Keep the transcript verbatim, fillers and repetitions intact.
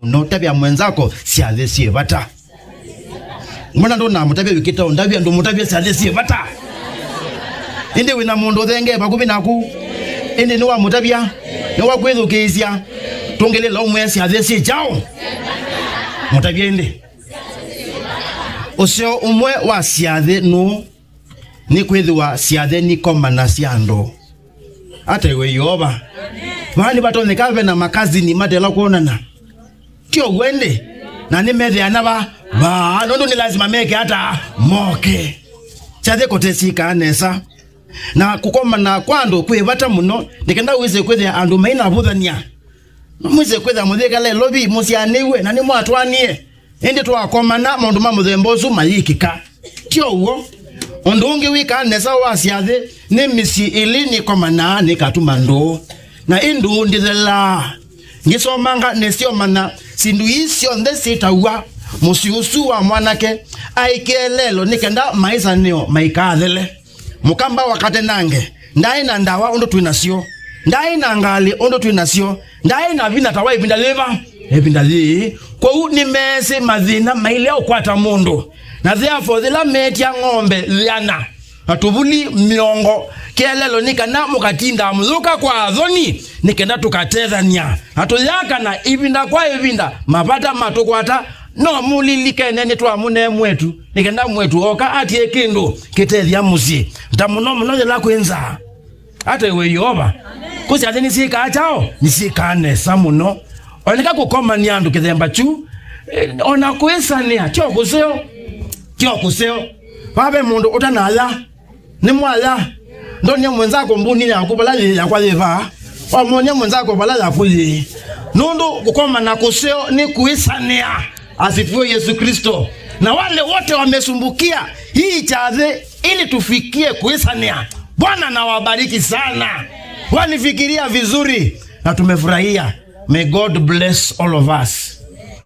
No tavya mwenzako syathĩ syĩ vata. Mbona ndũnamũtavya wĩkĩte ũndavya, ndũmũtavya syathĩ syĩ vata? Ĩndĩ wĩna mũndũ ũthengee vakuvĩ naku? Ĩndĩ nĩwamũtavya? Nĩwakwĩthukĩĩsya? Tũngĩlĩla ũmwĩa syathĩ syĩ kyaũ? Mũtavye ĩndĩ. Ũseo ũmwe wa syathĩ nũũ? Nĩkwĩthĩwa syathĩ nikomanasya andũ. Ataĩwe Yeova. Vaa nĩvatonyeka ve na makazini matela kwonana. Ti ũw'o ĩndĩ? Na nĩmethĩana va? Vaa, nũndũ nĩ lasima meke ata? Moke. Syathĩ kũte syĩkaa nesa. Na kũkomana kwa andũ kwĩ vata mũno, nĩ kenda wĩse kwĩthĩa andũ mainavũthany'a. Mwĩse kwĩthĩa mũyĩkala ĩlovi, mũsyaanĩw'e, na nĩmwatwanie. Ĩndĩ twakomana, maũndũ ma mũthemba ũsu mayĩkĩka. Ti ũw'o? Ũndũ ũngĩ wĩkaa nesa wa syathĩ nĩ mĩsyĩ ĩlĩ nĩkomanaa nĩkatuma ndũũ, na ĩ ndũũ ndĩthelaa. Ngĩsomanga nĩsyo mana syĩndũ ii syonthe syĩtaw'a mũsyĩ ũsu wa mwanake aĩ kĩeleelo nĩ kenda maĩsanĩo maikathele. Mũkamba wa katenange ndaĩ na ndawa ũndũ twĩ nasyo, ndaĩ na ngalĩ ũndũ twĩ nasyo, ndaĩ na vinya ta wa ĩvinda yĩva? Ĩvinda yĩĩ. Kwoou nĩmeesĩ mathĩna mailea ũkwata mũndũ, na therefore yĩla meetya ng'ombe ĩana na tũvuli mĩongo kĩeleelo nĩ kana mũkatindaa mũyũka kwa athoni nĩ kenda tũkatethany'a na tũyakana ĩvinda kwa ĩvinda mavata matũkwata. No mũlilikene nĩtwamũnee mwetu nĩ kenda mwetu oka atie kĩndũ kĩtethya mũsyĩ, ta mũno mũno yĩla kwĩ nzaa. Ataĩwe Yeova. Kũsyathĩ nĩsyĩkaa kyaũ? Nĩsyĩkaa nesa mũno. Oneka kũkomania andũ kĩthemba kyu, eh, ona kwĩsanĩa, tyo kũseo, tyo kũseo. Vave mũndũ ũtanaya, nĩ mwaya. Ndonia mwenzako mbuni yaku vala yĩ, yakwa yĩ vaa. Wamwonia mwenzako vala yaku yĩ. Nũndũ kũkomana kũseo nĩ kwĩsanĩa. Asifiwe Yesu Kristo. Na wale wote wamesumbukia hii chathi ili tufikie kuisania. Bwana na wabariki sana. Wanifikiria vizuri na tumefurahia. May God bless all of us.